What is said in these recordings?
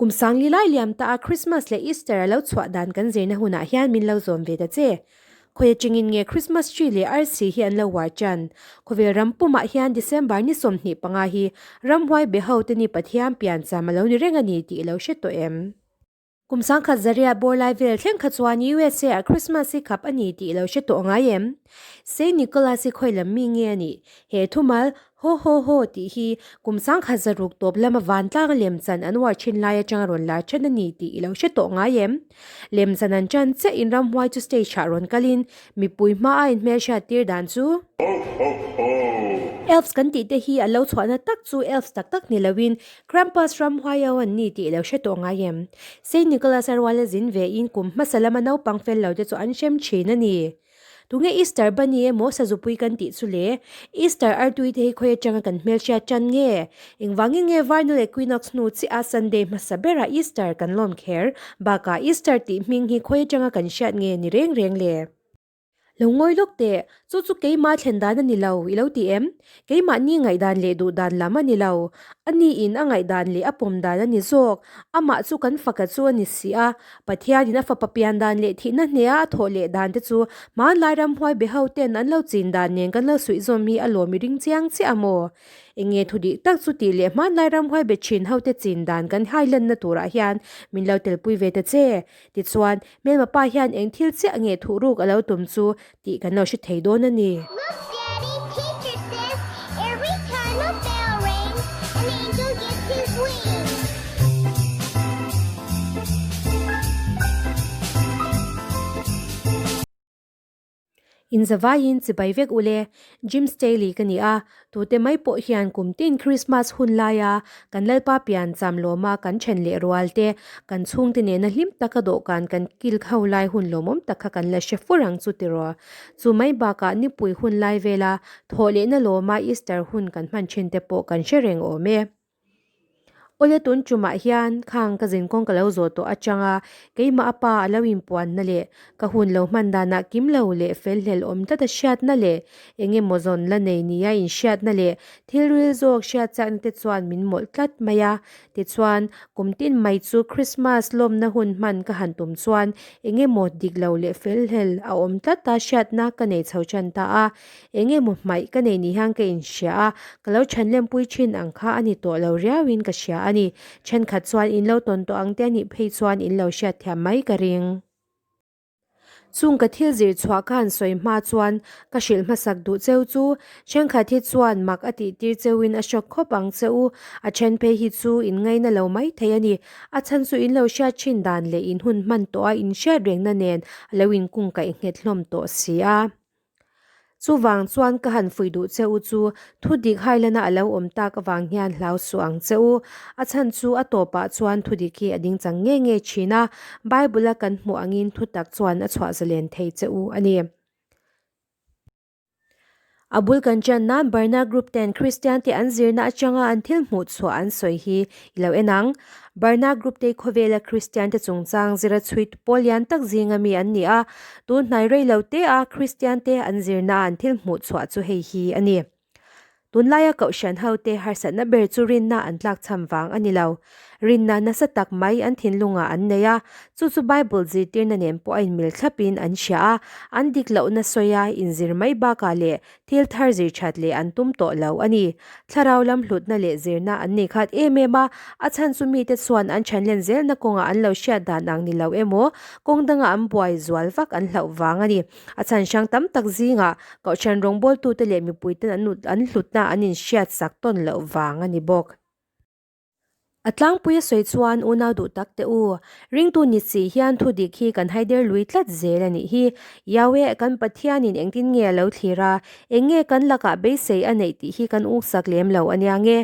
Kum sangli lai liam ta a Christmas leh Easter a lo chhuah dan kan zirna hunah hian min lo zawm ve ta che. Khawi atangin nge Christmas tree leh arsi hi an lo uar tan? Khawvel ram pumah hian December ni 25 hi ramhuai be ho te ni Pathian piancham a lo ni reng a ni tih i lo hre tawh em? Kum sangkhat zaria bawr lai vel thleng kha chuan USA ah Christmas hi khap a ni tih i lo hre tawh ngai em? Saint Nicholas hi khawi lam mi nge a nih? He thumal, Ho ho ho tih hi kum sangkhat zaruk tawp lama vantlang lemchan an uar thin lai atanga rawn lar then a ni tih i lo hre tawh ngai em? Lemchan an tan chiah in ramhuai chu stage ah rawn kalin mipui hma a inhmelhriat tir dan chu. Ho ho ho! Elves kan tih te hi a lo chhuahna tak chu elves tak tak ni loin Krampus ramhuai ho an ni tih i lo hre tawh ngai em? Saint Nicholas a ruala zin ve in kum hmasa lama naupang fel lo te chu an hrem thin a ni. Tunge Easter Bunny emaw sazupui kan tih chu le? Easter artui te hi khawi atanga kan hmelhriat tan nge? Engvangin nge Vernal Equinox hnu chiah a Sunday hmasa berah Easter kan lawm kher? Bakah Easter tih hming hi khawi atanga kan hriat nge ni reng reng le? Lo ngawi lawk teh, chu chu keimah thlen dan a ni lo, i lo ti em? Keimahni ngaihdan leh duhdan lam a ni lo. A niin a ngaihdan leh a pawm dan a ni zawk. Amah chu kan faka chu a ni si a. Pathianin a fapa pian dan leh thihna hneha a thawh leh dan te chu hmanlai ramhuai be ho ten an lo chin dan nen kan lo suih zawm hi a lawm i ring chiang chiah a maw? Enge thu dik tak chu tih leh hmanlai ramhuai be thin ho te chin dan kan hailanna turah hian min lo telpui ve ta che. Tichuan, hmelma pa hian eng thil chiah nge thuhruk a lo tum chu tih kan lo hre thei dawn a ni. Look Daddy, teacher says every time a bell rings, an angel gets his wings. Inzavaiin chibai vek ule, Jim Staley ka ni a, tute mai pawh hian kum tin Christmas hun laia kan Lalpa pian cham lawma kan then leh rual te, kan chhungte nena hlim taka dawhkan kan kil ho lai hun lawmawm tak kha kan la hre fur ang chu tiraw. Chu mai bakah nipui hun lai vela thawh lehna lawma Easter hun kan hman thin te pawh kan hre reng awm e. Awle tun tumah hian khang ka zinkawng ka lo zawh tawh atanga keimah a pa a lo inpuanna leh ka hun lo hman danah kim lo leh fel hlel awm tlat a hriatna leh eng emaw zawn la nei nia inhriatna leh thil ril zawk hriat chakna te chuan min mawlh tlat mai a. Tichuan, kum tin mai chu Christmas lawmna hun hman ka han tum chuan eng emaw dik lo leh fel hlel a awm tlat a hriatna ka nei chho tan ta a. Eng emaw hmaih ka nei ni hian ka inhria a, ka lo chhanlempui thin ang kha a ni tawh lo riauin ka hria a ni. Thenkhat chuan in lo tawn tawh ang te a nih phei chuan in lo hriatthiam mai ka ring. Chung ka thil zir chhuah ka han sawi hma chuan ka hrilh hmasak duh cheu chu thenkhat hi chuan mak a tih tir cheuin a hrawk khawp ang che u. A then phei hi chu in ngaina lo mai thei a ni. A chhan chu in lo hriat thin dan leh in hun hman tawh a in hriat rengna nen a lo inkungkaih nghet hlawm tawh si a. Chuvang chuan ka han fuih duh che u chu thu dik hailana a lo awm tak avang hian hlau suh ang che u. A chhan chu a tawpah chuan thu dik hi a ding chang nge nge thin a, Bible-a kan hmuh angin thu tak chuan a chhuah zalen thei che u a ni. A bul kan ṭan nan Barna Group ten Kristian te an zirna atanga an thil hmuh chhuah an sawi hi i lo en ang. Barna Group te khawvela Kristian te chungchang zira chhuit pawl lian tak zinga mi an ni a, tun hnai rei lo te a Kristian te an zirna an thil hmuh chhuah chu hei hi a ni. Tunlaia Kohhran ho te harsatna ber chu rinna an tlakchham vang a ni lo. Rinna nasa tak mai an thinlungah an nei a, chu chu Bible zirtirna nen pawh a inmil thlapin an hria a, an dik lohna sawia inzir mai bakah leh Thil thar zir that leh an tum tawh lo a ni. Thlarau lam hlutna leh zirna an nei khat em em a, a chhan chu mite chuan an thanlen zelna kawngah an lo hriat dan ang ni lo emaw, kawng danga an buai zual vak an hlauh vang a ni. A chhan hrang tam tak zingah Kohhran rawngbawltute leh mipuiten an hlutna an inhriat sak tawn loh vang a ni bawk. A tlangpui a sawi chuan unau duh tak teh u, ringtu ni si hian thu dik hi kan haider lui tlat zel a nih hi. Yahweh kan Pathianin engtin nge a lo thlir a, eng nge kan lakah beisei a neih tih hi kan uksak lem lo a nia nge.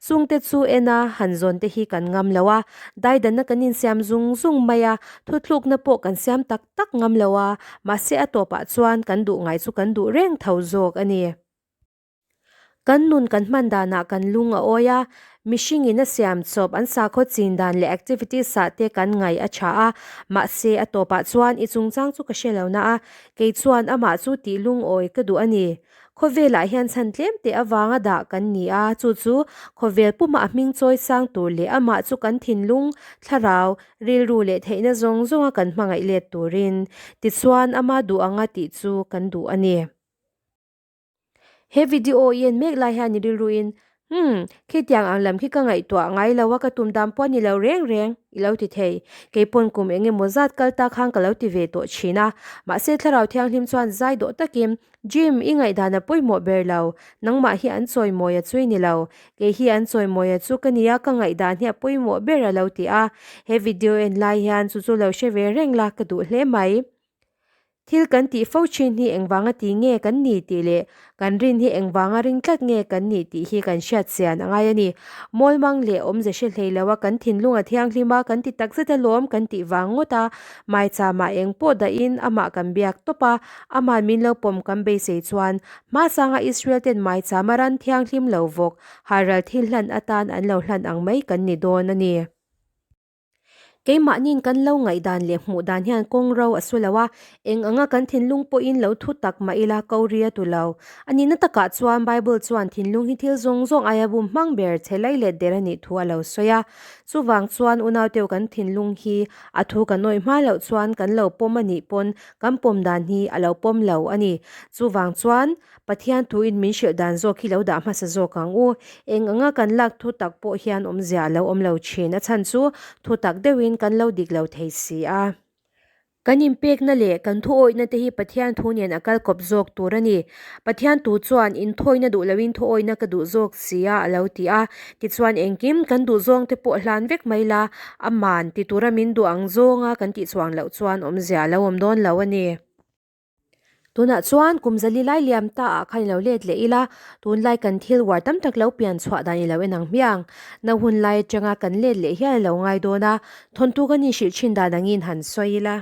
Chungte chu en a, han zawn te hi kan ngam lo a, daidanna kan insiam zung zung mai a, thuthlukna pawh kan siam tak tak ngam lo a, mahse a tawpah chuan kan duh ngai chu kan duh reng tho zawk a ni. Kan nun kan hman danah kan lung a awi a, mihringin a siam chawp an sakhaw chin dan leh activities ah te kan ngaih a tha a, mahse a tawpah chuan i chungchang chu ka hre lo na a, kei chuan amah chu tih lungawi ka duh a ni. Khawvelah hian chhan tlem teh avanga dah kan ni a, chu chu khawvel pumah a hming chawi sang tur leh amah chu kan thinlung, thlarau, rilru leh theihna zawng zawnga kan hmangaih let turin. Tichuan, ama duh anga tih chu kan duh a ni. He video i en mek lai hian i rilruin, Umm, khitiang ang lam khi ka ngaihtuah ngai lo a, ka tum dan pawh a ni lo reng reng, i lo ti thei. Kei pawn kum eng emaw zat kal ta khan ka lo ti ve tawh thin a. Mahse thlarau thianghlim chuan zai dawh takin, Jim, i ngaihdan a pawimawh ber lo. Nangmah hi an chawimawi a chui ni lo. Kei hi an chawimawi a chu ka nia, ka ngaihdan hi a pawimawh ber a lo ti a. He video en lai hian chu chu lo hre ve reng la ka duh hle mai. Thil kan tih fo thin hi engvanga ti nge kan ni tih leh kan rin hi engvanga ring tlat nge kan ni tih hi kan hriat chian a ngai a ni. Mawlmang leh awmze hre hlei lo a kan thinlung a thianghlim a, kan ti takzet alawm kan tih vang ngawt a, maichama eng pawh dahin amah kan biak tawp a, ama'n min lo pawm kan beisei chuan hmasanga Israel ten maichama ran thianghlim lo vawk halral thil hlan atan an lo hlan ang mai kan ni dawn a ni. Keimahniin kan lo ngaihdan leh hmuh dan hian kawng ro a su lo a, eng anga kan thinlung pawhin lo thu tak mah ila ko ri a tu lo. A nihna takah chuan Bible chuan thinlung hi thil zawng zawng aia bum hmang ber che lai let der a nih thu a lo sawi a. Chuvang chuan unauteu kan thinlung hi a thu kan awih hma loh chuan kan lo pawm a nih pawn kan pawm dan hi a lo pawm lo a ni. Chuvang chuan Pathian thuin min hrilh dan zawk hi lo dah hmasa zawk ang u. Eng anga kan lak thu tak pawh hian awmzia a lo awm lo thin. A chhan chu thu tak deuhin kan lo dik lo thei si a. Kan inpekna leh kan thu awihna te hi Pathian thu nen a kal kawp zawk tur a ni. Pathian thu chuan inthawina duh loin thu awihna ka duh zawk si a a lo ti a. Tichuan engkim kan duh zawng te pawh hlan vek mai la, aman ti tura min duh ang zawnga kan tih chuang loh chuan awmzia a lo awm dawn lo a ni. Tunah chuan kum zali lai liam ta ah khan i lo let leh ila, tunlai kan thil uar tam tak lo pian chhuah dan i lo en ang hmiang. Na hun lai atanga kan let leh hian a lo ngai dawn a, thawnthu kan inhrilh thin dan angin han sawi ila.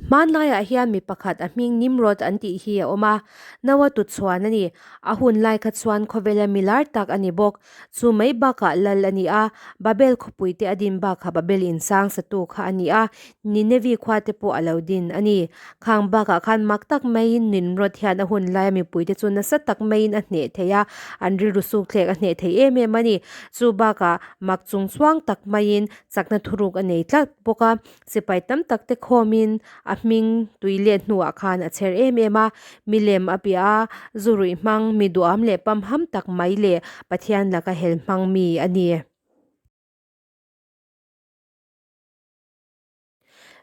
Hmanlaiah hian mi pakhat a hming Nimrod an tih hi a awm a, Noah tuchhuan a ni. A hun lai kha chuan khawvela mi lar tak a ni bawk. Chu mai bakah lal a ni a, Babel khawpui te a din bakah Babel in sang satu kha a ni a, Ninevi khua te pawh a lo din a ni. Khang bakah khan mak tak maiin Nimrod hian a hun laia mipui te chu nasa tak maiin a hneh thei a, an rilru sukthlek a hneh thei em em a ni. Chu bakah mak chung chuang tak maiin chakna thuruk a nei tlat bawk a, sipai tam tak te khawmin a hming tui let hnuah khan a chher em em a, milem a bia a, zu ruih hmang, mi duham leh pamham tak mai leh Pathian laka hel hmang mi a ni.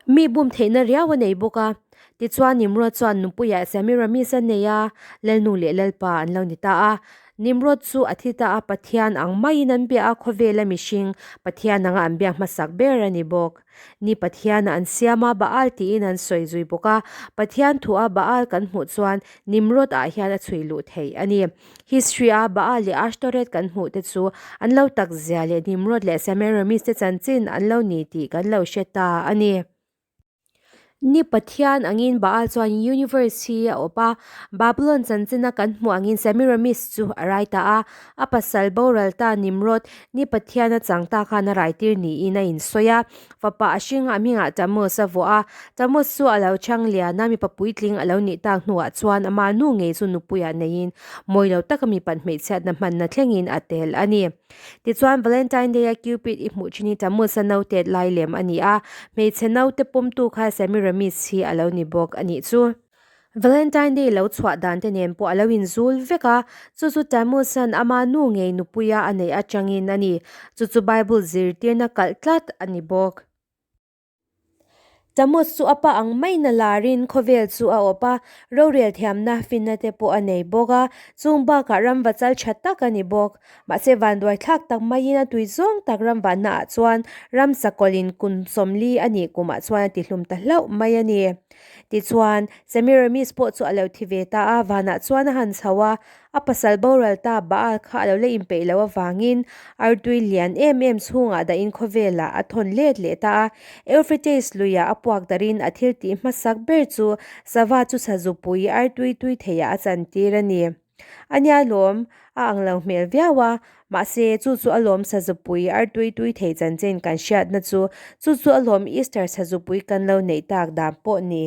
Mi bum theihna riau a nei bawk a, tichuan Nimrod chuan nupuiah Semiramis a nei a, Lalnu leh Lalpa an lo ni ta a. Nimrod chu a thi ta a, Pathian ang maiin an bia a, khawvela mihring Pathian anga an biak hmasak ber a ni bawk. Ni Pathiana an siam a, Baal tiin an sawi zui bawk a, Pathian thu a Baal kan hmuh chuan Nimrod ah hian a chhui luh theih a ni. History a Baal leh Ashtoreth kan hmuh te chu an lo tak zia leh Nimrod leh Semiramis te chanchin an lo ni tih kan lo hre ta a ni. Ni Pathian angin Baal chuan universe hi a awp a, Babylon chanchina kan hmuh angin Semiramis chu a rai ta a, a pasal boral ta Nimrod, Ni Pathian a chang ta khan a raitir niin a insawi a, fapa a hring a hmingah Tammuz a vuah a, Tammuz chu a lo chhang lian a, mipa puitling a lo nih tak hnuah chuan ama nu ngei chu nupuiah neiin mawi lo taka mipat hmeichhiatna hmanna thlengin a tel a ni. Tichuan, Valentine Day-a Cupid i hmuh thin hi Tammuz-a naute lai lem a ni a, hmeichhe naute pawmtu kha Semiramis hi a lo ni bawk a nih chu. Valentine Day lo chhuah dan te nen pawh a lo inzul vek a, chu chu Tammuz-a'n ama nu ngei nupuia a neih atangin a ni. Chu chu Bible zirtirna kalh tlat a ni bawk. Tammuz chu a pa ang maiin a larin khawvel chu a awp a, rorel thiamna finna te pawh a nei bawk a, chung bakah ramva chal tha tak a ni bawk. Mahse vanduai thlak tak maiin a tui zawng tak ramvanna ah chuan ramsa kawlhin kum 40 a nih kumah chuan a tihlum ta hlauh mai a ni. Tichuan, Semiramis pawh chu a lo thi ve ta a, vanah chuan a han chho a, A pasal boral ta Baal kha a lo la inpeih loh avangin artui lian em em chhungah dahin khawvelah a thawn let leh ta a. Euphrates luiah a puak darin a thil tih hmasak ber chu sava chu sazupui artui tui theiah a chantir a ni. A nia lawm, a ang lo hmel viau a, mahse chu chu a lawm sazupui artui tui thei chanchin kan hriatna chu, chu chu a lawm Easter sazupui kan lo neih tak dan pawh ni.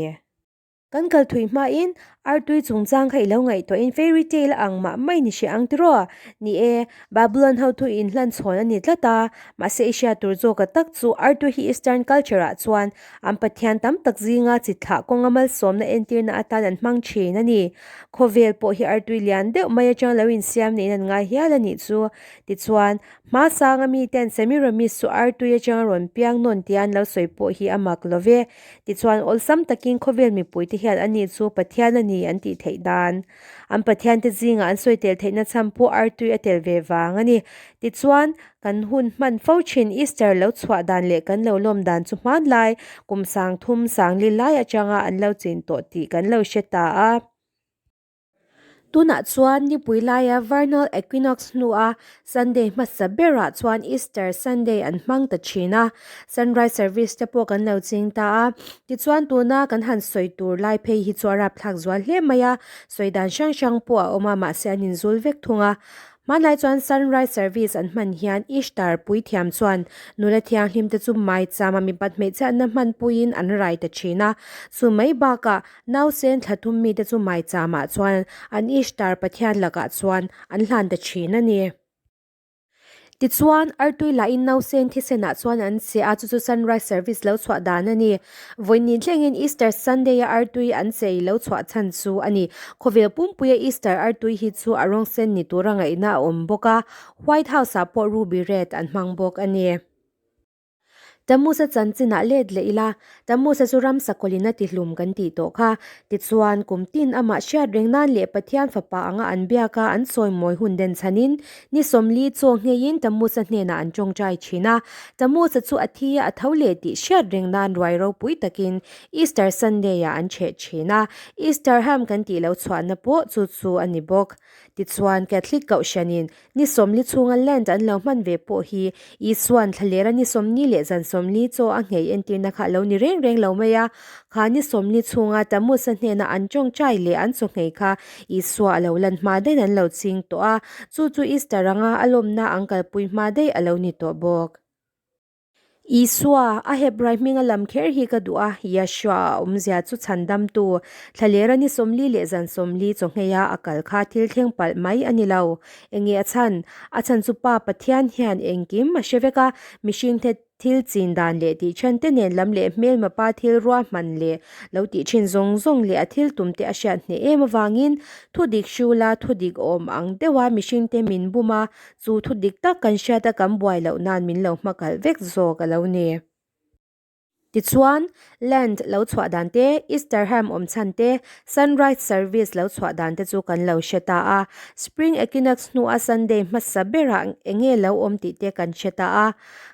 Kan kal thui hmain artui chungchang kha i lo ngaihtuahin fairy tale ang mah mai ni hre ang tiraw? Ni e, Babylon hotu inhlan chhawn a ni tlat a, mahse i hriat tur zawka tak chu artui hi Eastern culture ah chuan an pathian tam tak zinga chi thlah kawnga malsawmna entirna atan an hmang thin a ni. Khawvel pawh hi artui lian deuh mai atang lo insiam niin an ngai hial a nih chu. Tichuan, Hma sanga miten Semiramis chu artui atanga rawn piang nawn tia an lo sawi pawh hi a mak lo ve. Tichuan, awlsam takin khawvel mipuite hian ani chu Pathian a ni an tih theih dan. An Pathiante zingah an sawi tel theihna chhan pawh artui a tel ve vang a ni. Tichuan, kan hun hman fo thin Easter lo chhuah dan leh kan lo lawm dan chu hmanlai kum sangthum sangli lai atanga an lo chin tawh tih kan lo hre ta a. Tunah chuan nipui laia Vernal Equinox hnua Sunday hmasa berah chuan Easter Sunday an hmang ta thin a, Sunrise Service te pawh kan lo ching ta a. Tichuan tuna kan han sawi tur lai phei hi chu a rapthlak zual hle mai a, sawi dan hrang hrang pawh a awm a mahse an inzul vek thung a. Hmanlai chuan Sunrise Service an hman hian Ishtar puithiam chuan nula thianghlim te chu maichama mipat hmeichhiatna hmanpuiin an rai ta thin a, chu mai bakah Nausen thla thum mite chu maichamah chuan an Ishtar pathian lakah chuan an hlan ta thin a ni. Tichuan, artui lahin nausen thisenah chuan an che a, chu chu Sunrise Service lo chhuah dan a ni. Vawiin thlengin Easter Sunday-a artui an chei lo chhuah chhan chu a ni. Khawvel pumpuia Easter artui hi chu a rawng sen ni tura ngaihna a awm bawk a, White House-ah pawh ruby red an hmang bawk a ni. Tamusa chanchinah let leh ila, Tamusa chu ramsa kawlin a tihlum kan tih tawh kha. Tichuan, kum tin amah hriat reng nan leh Pathian fapa anga an biak a, an sawi mawi hun den chhanin ni 40 chaw ngheiin Tamusa hnenah an tawngtai thin a. Tamusa chu a thi a, a tho leh tih hriat reng nan ruai ropui takin Easter Sunday-ah an chheh thin a. Easter ham kan tih loh chhuahna pawh chu chu a ni bawk. Tichuan, Catholic Kohhranin Ni 40 chhunga Lent an lo hman ve pawh hi Isua'n thlalera ni 40 leh zan 40 chaw a nghei entirna kha a lo ni reng reng lo mai a. Kha ni 40 chhunga Tamusa hnena an tawngtai leh an chaw nghei kha Isua a lo lan hma daih an lo ching tawh a, chu chu Easter anga a lawmna an kalpui hma daih a lo ni tawh bawk. Isua, a Hebrai hminga lam kher hi ka duh a, Yeshua a awmzia chu chhandamtu, thlalera ni 40 leh zan 40 chawngheia a kal kha thil thleng palh mai a ni lo. Enge a chhan? A chhan chu Pa Pathian hian engkim a hre vek a, mihringte thil chin dan leh tih then te nen lam leh hmelma pa thil ruahman leh lo tih thin zawng zawng leh a thil tum te a hriat hneh em avangin thudik hrula thudik awm ang deuha mihringte min bum a, Chu thu dik tak kan hriat a kan buai loh nan min lo hmakalh vek zawk a lo ni. Tichuan, Lent lo chhuah dan te, Easter ham awm chhan te, Sunrise service lo chhuah dan te chu kan lo hre ta a. Spring Equinox hnua Sunday hmasa berah enge lo awm tih te kan hre ta a.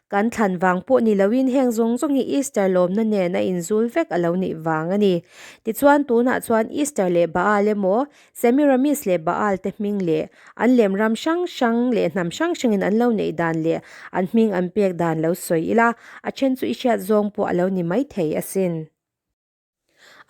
Kan thlan vang pawh ni loin heng zawng zawng hi Easter lawmna nen a inzul vek a lo nih vang a ni. Tichuan, tunah chuan Easter leh Baal emaw, Semiramis leh Baal te hming leh an lem ram hrang hrang leh hnam hrang hrangin an lo neih dan leh an hming an pek dan lo sawi ila, a then chu i hriat zawng pawh a lo ni maithei asin.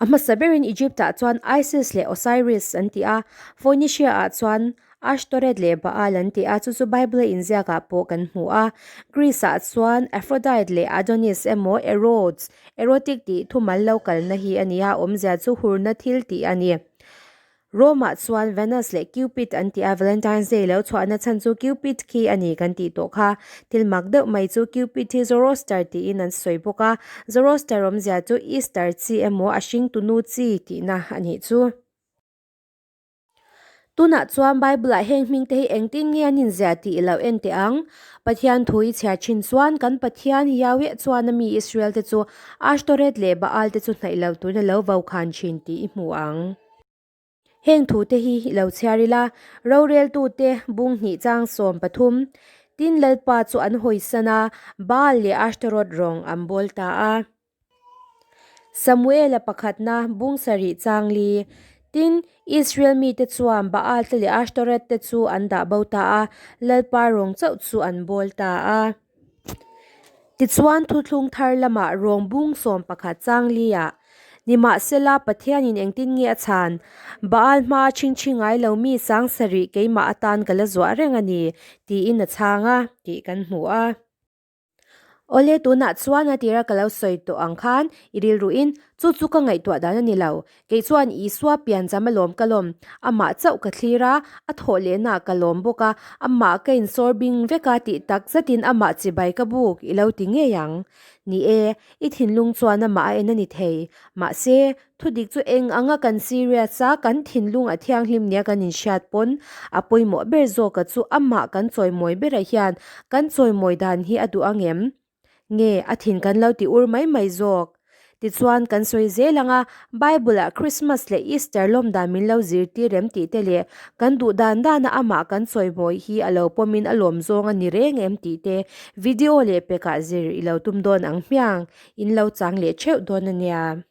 A hmasa berin Egypt-ah chuan Isis leh Osiris an ti a, Phoenicia-ah chuan Ashtoreth leh Baal an ti a, chu chu Bible-a inziakah pawh kan hmu a. Greece-ah chuan Aphrodite leh Adonis emaw Erotes, erotic tih thumal lo kalna hi a ni a, awmzia chu hurna thil tih a ni. Rome-ah chuan Venus leh Cupid an ti a, Valentine's Day lo chhuahna chhan chu Cupid khi a ni kan tih tawh kha. Thil mak deuh mai chu Cupid hi Zoroaster tiin an sawi bawk a, Zoroaster awmzia chu Easter chi emaw a hringtunu chi tihna a nih chu. Tunah chuan Bible-ah heng hmingte hi engtin nge an inziah tih i lo en teh ang. Pathian thu i chhiar thin chuan kan Pathian Yahweh chuan a mi Israel te chu Ashtoreth leh Baal te chu hnaih lo turin a lo vo khan thin tih i hmu ang. Heng thu te hi i lo chhiar ila, roreltute bung hnih chang 13, Tin Lalpa chu an hawisan a, Baal leh Ashtaroth rawng an bawl ta a. Samuela pakhatna bung sarih chang li, Tin, Israel mite chuan Baal te leh Ashtoreth te chu an dah bo ta a, Lalpa rawng chauh chu an bawl ta a. Tichuan thuthlung thar lamah rawng bung 11 chang liah, Nimahsela Pathianin engtin nge a chhan? Baal hmaa chhingchhi ngai lo mi sang sarih keimah atan ka la zuah reng a ni, tiin a chhang a, tih kan hmu a. Awle, tunah chuan a tira ka lo sawi tawh ang khan i rilruin chu chu ka ngaihtuah dan a ni lo. Kei chuan Isua piancham a lawm ka lawm, amah chauh ka thlir a, a thawh lehna ka lawm bawk a, amah ka insawr bing vek a tih tak zetin amah chibai ka buk i lo ti ngei ang. Ni e, i thinlung chuan amah a en a ni thei. Mahse, Thudik chu eng anga kan serious a, kan thinlung a thianghlim nia kan inhriat pawn a pawimawh ber zawka chu amah kan chawimawi berah hian kan chawimawi dan hi a duh ang em? Nge a thin kan lo ti ur mai mai zawk? Tichuan kan sawi zel ang a, Bible-ah Christmas leh Easter lawm dan min lo zirtir em tih te leh kan duh dan dana amah kan chawimawi hi a lo pawmin a lawm zawng a ni reng em tih te video leh pekah zir i lo tum dawn ang hmiang, in lo chang leh theuh dawn a nia.